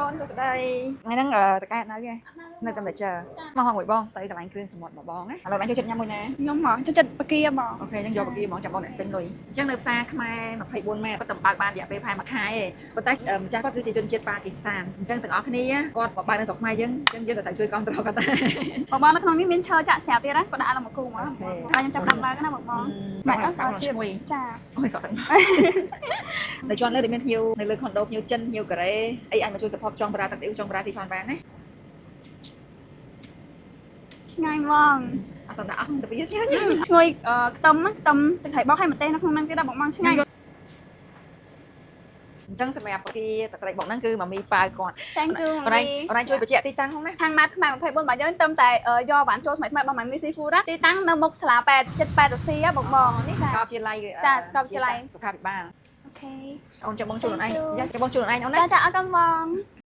អូនសួស្តីថ្ងៃហ្នឹងតកែនៅគេនៅតែតែជើមកហងមួយបងទៅកន្លែងគ្រឿងសមុទ្រមកបងណាឥឡូវអញចូលចិត្តញ៉ាំមួយណា ខ្ញុំមកចូលចិត្តបកាបង OK អញ្ចឹងយកបកាហ្មងចាំបងអ្នកពេញលុយអញ្ចឹងនៅផ្សារខ្មែរ24ម៉ែត្រគាត់តែបើកបានរយៈពេលប្រហែលមួយខែឯងប៉ុន្តែម្ចាស់គាត់គឺជាជនជាតិប៉ាគីស្ថានអញ្ចឹងទាំងអស់គ្នាគាត់មកបើកនៅស្រុកខ្មែរយើងអញ្ចឹងយើងក៏ត្រូវជួយគ្រប់គ្រងគាត់ដែរ បងបងនៅក្នុងនេះមានឈើចាក់ស្រាប់ទៀតណាគាត់ដាក់ឡើងមកគូមក OK ហើយខ្ញុំចាប់ដាក់បើកណាបងបង ម៉ែអត់ បាក់ជាមួយ ចា អូយសក់ទឹកនៅជាន់លើដែលមានភ្ញៀវនៅលើខុនដូភ្ញៀវចិនភ្ញៀវកូរ៉េអីអាចមកជួយ support ចង់ប្រាទឹកស៊ីអ៊ូចង់ប្រាស៊ីឆនបានណា ឆ្ងាញ់បង អត់តដាក់អស់ទៅវាឆ្ងាញ់ ឈ្ងុយខ្ទឹមណាខ្ទឹមទឹកត្រីបោកឲ្យម្ទេសនៅក្នុងហ្នឹងទៀតណាបងបងឆ្ងាញ់ អញ្ចឹងសម្រាប់ពគាទឹកត្រីបុកហ្នឹងគឺម៉ាមីប៉ាវគាត់ Thank you. អូនឯងអូនឯងជួយបញ្ជាក់ទីតាំងផងណា ហាងម៉ាត់ខ្មែរ24របស់យើងទៅតែយកបានចូលថ្មីថ្មីរបស់ម៉ាមី Seafood ណាទីតាំងនៅមុខសាលាពេទ្យចិត្តពេទ្យរុស្ស៊ីបងបងនេះចា សាកលវិទ្យាល័យ ចាសាកលវិទ្យាល័យ សុខាភិបាល OK អូនចាំបងជួយខ្លួនឯងយ៉ាចាំបងជួយខ្លួនឯងអូនណា ចាចាអរគុណបង